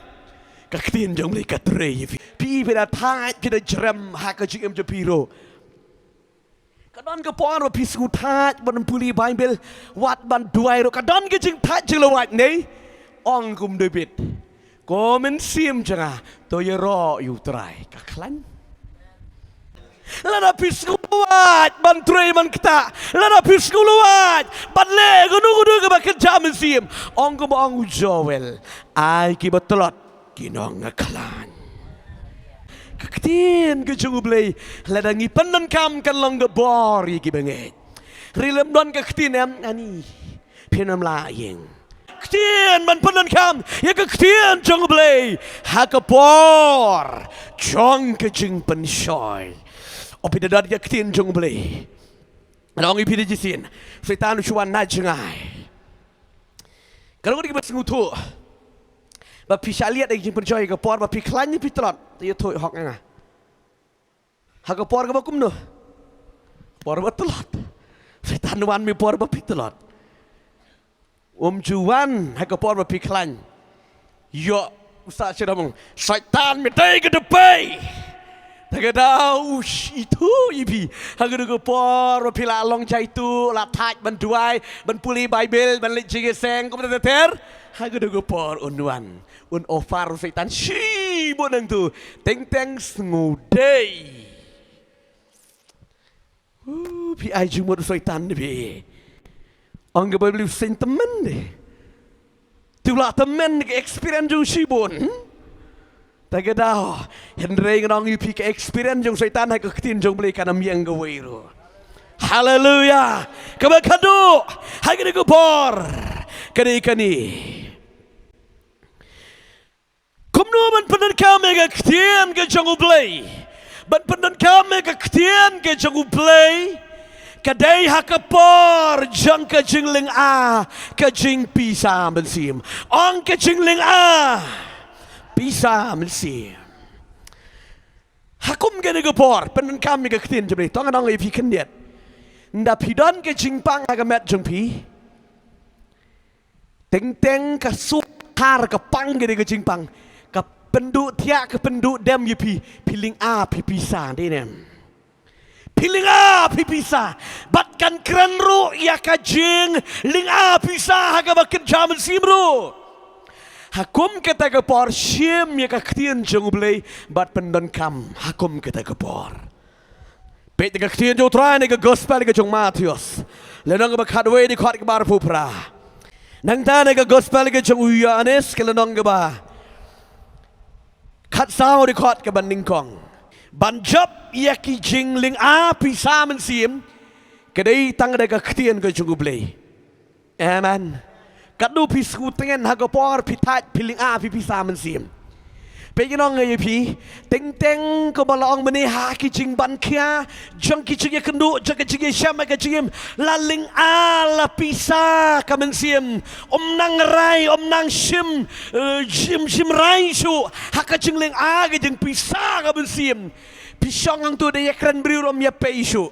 ka ktien jong Blei ka trei ïa phi. Phi, phi da thait, phi da jrem ha ka jingim jong phi ruh. Ka don ka por ba phi sngewthait ban pule Baibl, wat ban duwai ruh. Ka don ka jingthait jinglawait ne. Ong kum David, ko mynsiem jong nga, to ïaroh ïa U Trai. Ka khlaiñ. Lada phi sngewlwait ban trei ban ktah, lada phi sngewlwait ban leh kano kano kaba kynja mynsiem, ong kumba ong u Joel, ai kiba tlot ki nongkhlaiñ. Ka ktien ka jong U Blei, lada ngi pyndonkam kan long ka bor ïa kiba ngeit. Hynrei lym don ka ktien, em, ani phin ym lah ïeng. Ktien, ban pyndonkam ïa ka ktien jong U Blei ha ka por jong ka jingpynshoi. Haba phi da don ka ktien jong U Blei, nga ong ïa phi da shisien, Soitan u shu wan na jngai. Ka long kaba sngewthuh ba phi shah liat ïa ka jingpynshoi, ka por ba phi khlaiñ phi tlot, te ïathuh hok ïa nga. Ha ka por kaba kumno? Por ba tlot. Soitan wan ha ka por ba phi tlot. Um ju wan ha ka por ba phi khlaiñ. Ïoh, u sah sha dong. Soitan, me dei ka dpei. Te ka dau, u sh-, ithuh ïa phi. Ha kano ka por ba phi la long jaituh, la thait ban duwai, ban pule Baibl, ban leit jingïaseng, kumta ter ter. Ha kano ka por un wan. Un offer u Soitan shibun nangtu. Teng teng sngewdei. Uh, phi ai jingmut u Soitan ne phi. Ong ka Baibl u seiñ tymmen de. Te u la tymmen ka experience jong u shibun. Te ka dau, hynrei ngan ong ïa phi ka experience jong u Soitan ha ka ktien jong U Blei kan ym ïeng kawei ruh. Haleluya. Kaba khadduh ha kane ka por, ka dei kane. Kumno ban pyndonkam ïa ka ktien ka jong U Blei? Ban pyndonkam ïa ka ktien ka jong U Blei, ka dei ha ka por jong ka jinglynga, ka jingpisa mynsiem. Ong, ka jinglynga, pisa mynsiem. Ha kum kane ka por, pyndonkam ïa ka ktien jong U Blei. To ngan ong ïa phi khyndiat. Ynda phi don ka jingpang ha ka met jong phi, teng teng ka suk, ka pang, kane ka jingpang, ka pynduh thiah, ka pynduh dem ïa phi, phi lynga, phi pisa, dei ne em? Phi lynga, phi pisa. Bad kan kren ruh ïa ka jinglynga pisa ha kaba kynja mynsiem ruh. Ha kum kata ka por, shim ïa ka ktien jong U Blei bad pyndonkam ha kum kata ka por. Peit ïa ka ktien jong U Trai na ka gospel ka jong u Mathaios, lynnong kaba khatwei, dkhot kaba arphew phra. Nangta na ka gospel ka jong u Ïoannis, ka lynnong kaba khatsaw, dkhot kaba nyngkong. Ban jop ïa ki jinglynga pisa mynsiem, ka dei tang da ka ktien ka jong U Blei. Amen. Katno phi sngewtngen ha ka por phi thait, phi lynga, phi pisa mynsiem? Peit, ngan ong ïa phi, teng teng kumba la ong mynne, ha ki jingban khia jong ki jingïakynduh, jong ki jingïashem, ha ka jingim, la lynga, la pisa ka mynsiem. Ym nang rai, ym nang shim, eh, shim, shim rai shuh ha ka jinglynga, ka jingpisa ka mynsiem. Phi shong hangto da ïakren briew ruh ym ïapei shuh.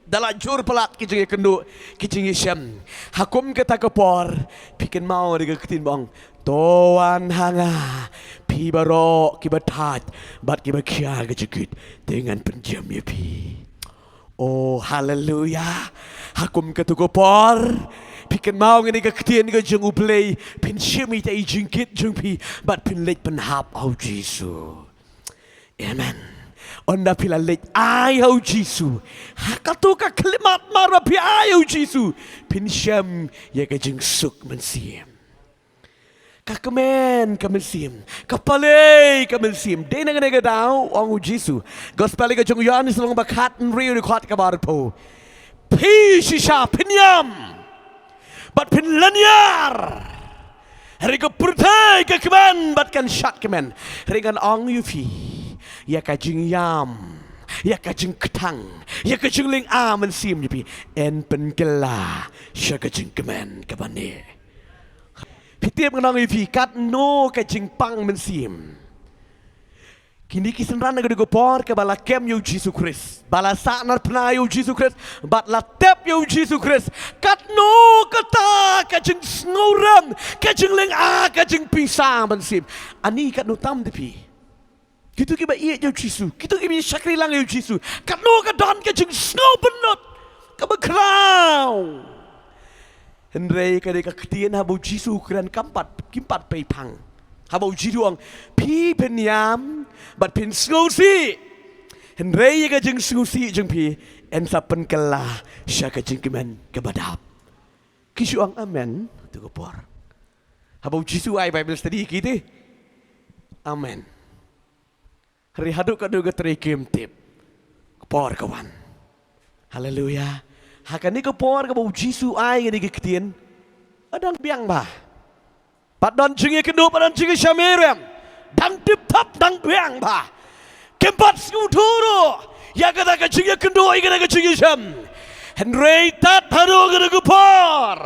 Da la jur palat ki jingïakynduh, ki jingïashem. Ha kum kata ka por, phi kynmaw ïa ka ktien ba ong, to wan ha nga, phi baroh kiba thait bad kiba khia ka jingkit, te ngan pynjem ïa phi. Oh, haleluya. Ha kum kata ka por, phi kynmaw ïa kane ka ktien ka jong U Blei, phin shim ïa i jingkit jong phi bad phin leit pynhap ha U Jisu. Amen. Ynda phi la leit ai ha U Jisu, ha kato ka khyllipmat mar ba phi ai ha U Jisu, phin shem ïa ka jingsuk mynsiem. Ka kmen ka mynsiem, ka pale ka mynsiem. Dei na kane ka daw, ong U Jisu. Gospel ka jong u Ïoannis lynnong ba khathynriew, dkhot kaba arphew. Phi shisha phin ïam bad phin lynñiar. Hynrei ka pyrthei ka kmen bad kan shad kmen. Hynrei ngan ong ïa phi, ïa ka jingïam, ïa ka jingkthang, ïa ka jinglynga mynsiem jong phi, yn pynkylla sha ka jingkmen kaba neh. Phi tip, ngan ong ïa phi, katno ka jingpang mynsiem. Kine ki synran ha kane ka por kaba la kem ïa U Jisu Khrist, ba la sahnarphna ïa U Jisu Khrist, bad la tep ïa U Jisu Khrist. Katno kata ka jingsngewrem, ka jinglynga, ka jingpisa mynsiem. Ani katno tam da phi? Kito kiba ïeit ïa U Jisu, kito kiba shakri lang ïa U Jisu, katno ka don ka jingsngewbynnud kaba khraw. Hynrei ka dei ka ktien haba U Jisu u kren kam pat, kim pat pei phang. Haba U Jisu u ong, phi phin ïam bad phin sngewsih. Hynrei ïa ka jingsngewsih jong phi yn sa pynkylla sha ka jingkmen kaba dap. Ki shu ong amen ha tu ka por. Haba u Jisu ai Bible study ki te, amen. Hynrei haduh katno ka trei kim tip ka por ka wan. Haleluya. Ha kane ka por kaba u Jisu ai kane ka ktien, ka dang biang bha. Pat don jingïakynduh, pat don jingïashem ïarem. Dang tip thap, dang biang bha. Kim pat sngewthuh ruh ïa kata ka jingïakynduh, ïa kata ka jingïashem. Hynrei tad haduh kata ka por,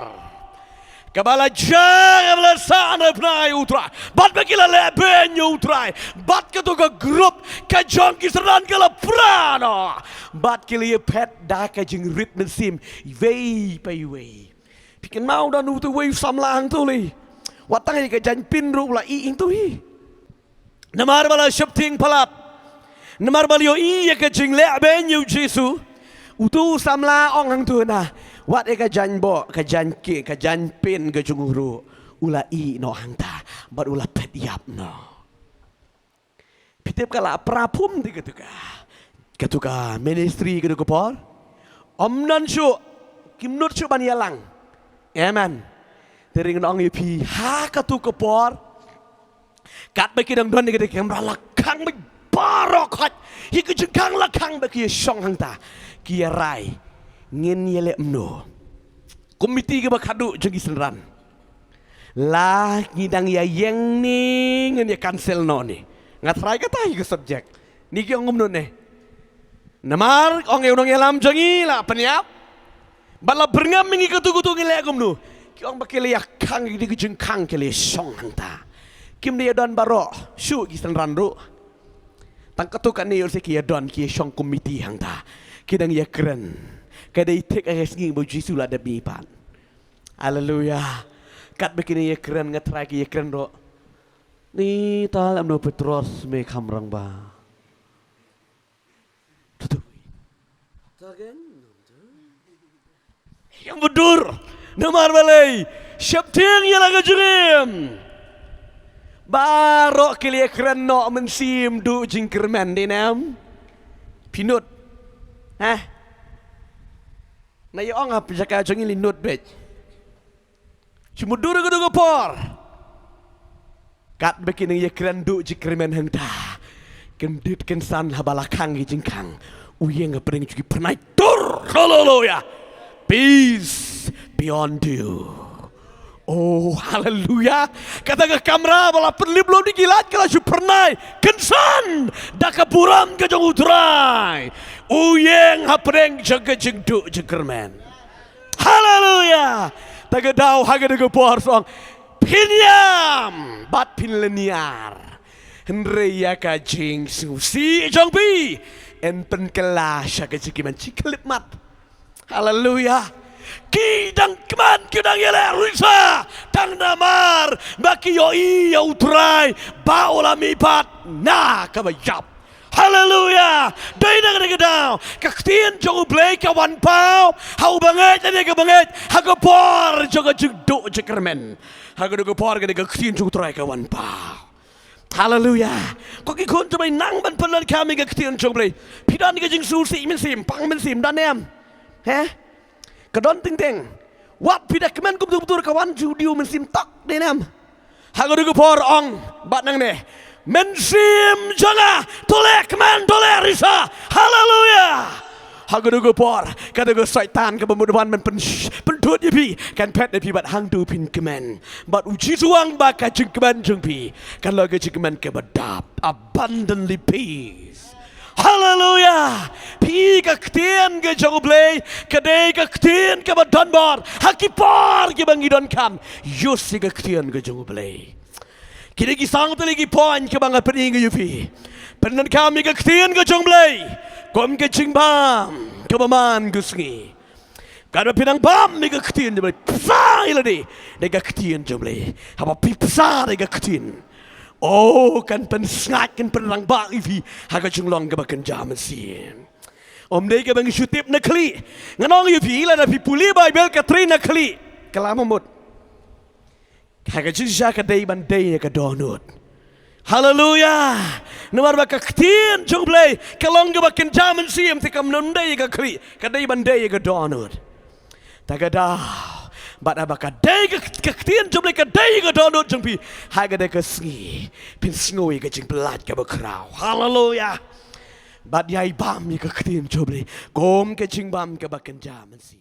kaba la jia, kaba la sah na pnai u Trai, bad ba ki la leh beiñ ïa u Trai, bad kato ka grup ka jong ki synran ka la pra noh, bad ki la ïaphet da ka jingrit mynsiem iwei pa iwei. Phi kynmaw, don utu uwei u samla hangto lei, wat tang ïa ka jaiñ pin ruh u la ih hangto hi. Namar ba la sheptieng palat, namar ba la ïohi ïa ka jingleh beiñ ïa u Jisu, utu u samla ong hangto na, wat ïa ka jaiñ boh, ka jaiñ ki, ka jaiñ pin ka jong u ruh u la ih noh hangta, bad u la phet ïap noh. Phi tip ka la pra phum te katu ka, katu ka ministry katu ka por. Ym don shuh, kim nud shuh ban ïalang. Amen. Te ngan ong ïa phi, ha katu ka por, katba ki dang don ïa kata ka kamra, la khang beit baroh khoit, ïa ka jingkhang la khang beit, ki ïashong hangta, ki ïarai, ngin ïaleh kumno? Komiti kaba khadduh jong ki synran, la ngi dang ïa ïeng ne ngin ïa cancel noh ne? Nga tharai kata hi ka subject. Ni ki ong kumno ne? Namar ong ïa u nongïalam jong ngi la pynïap, bad la byrngem ïa ngi, katu katu ngi leh kumno? Ki ong ba ki la ïa khang, ïa ki jingkhang ki la ïa shong hangta. Kim da ïa don baroh shuh ki synran ruh. Tang katu kane ïoh se ki ïa don, ki ïa shong komiti hangta, ki dang ïa kren. Ka dei thik ha ka sngi ba u Jisu la dep mihpat. Haleluya. Katba kine ïa kren, nga tharai ki ïa kren ruh, ni tal em no Petros me kham rangbah. Tutu. Ïa ba dur. Namar balei? Sheptieng ïa la ka jingim. Baroh ki la ïa kren noh mynsiem, duh jingkyrmen, dei ne em? Phi nud? Hah? Na ïa ong ha jaka jong ngi, li nud beit. Shu mutdur ka dei ka por. Katba ki nang ïa kren duh jingkyrmen hangta, kyndit kynsan haba la khang ki jingkhang, u ïeng hapdeng jong ki phyrnai, tur. Haleluya. Peace be on you. Oh, haleluya. Kata ka kamra ba la pynlip lum da ki light ka la shu phyrnai kynsan da ka burom ka jong u Trai. U ïeng hapdeng jong ka jingduh jingkyrmen. Haleluya. Ta ka daw ha ka dei ka por song, phin ïam bad phin lynñiar. Hynrei ïa ka jingsngewsih jong phi yn pynkylla sha ka jingkmen. Shi khyllipmat. Haleluya. Ki dang kmen, ki dang ïaleh risa, tang namar ba ki ïohi ïa u Trai ba u la mihpat na kaba ïap. Haleluya. Dei na ka dei ka daw ka ktien jong U Blei ka wan paw ha u bangeit lane ka bangeit ha ka por jong ka jingduh jingkyrmen. Ha ka dei ka por ka dei ka ktien jong U Trai ka wan paw. Haleluya. Ko ki khun jong U Blei, nang ban pyndonkam ïa ka ktien jong U Blei, phi don ka jingsngewsih mynsiem, pang mynsiem, don em? He? Ka don teng teng. Wat phi da kmen kumtu kumtu, ka wan ju diu mynsiem tok, dei ne em? Ha ka dei ka por ong bad nangne, mynsiem jong nga, to leh kmen, to leh risa. Haleluya. Ha ka dei ka por ka dei ka Soitan kaba mut wan ban pyn, pynthut ïa phi, kan phet ïa phi bad hangtu phin kmen. Bad U Jisu u ong ba ka jingkmen jong phi kan long ka jingkmen kaba dap, abundantly peace. Haleluya. Phi, ka ktien ka jong U Blei ka dei ka ktien kaba don bor ha ki por kiba ngi donkam use ïa ka ktien ka jong U Blei. Ki dei ki sawdong tylli ki point kiba nga pyni ïa phi. Pyndonkam ïa ka ktien ka jong U Blei kum ka jingbam kaba man ka sngi. Katba phi dang bam ïa ka ktien jong U Blei, pynbsa ïa lade da ka ktien jong U Blei. Haba phi pynbsa da ka ktien, oh, kan pynsngaid, kan pynrangbah ïa phi ha ka jinglong kaba kynja mynsiem. Ym dei kaba ngi shu tip na khlieh. Ngan ong ïa phi, lada phi pule Baibl ka trei na khlieh, ka la mut. Ha ka jingshisha ka dei ban dei ïa ka dohnud. Haleluya. Namar ba ka ktien jong U Blei ka long kaba kynja mynsiem, te kam dei ïa ka khlieh, ka dei ban dei ïa ka dohnud. Ta ka daw bad haba ka dei ka, ka ktien jong U Blei ka dei ïa ka dohnud jong phi, ha kata ka sngi phin sngew ïa ka jingpyllait kaba khraw. Haleluya. Bad ïai bam ïa ka ktien jong U Blei kum ka jingbam kaba kynja mynsiem.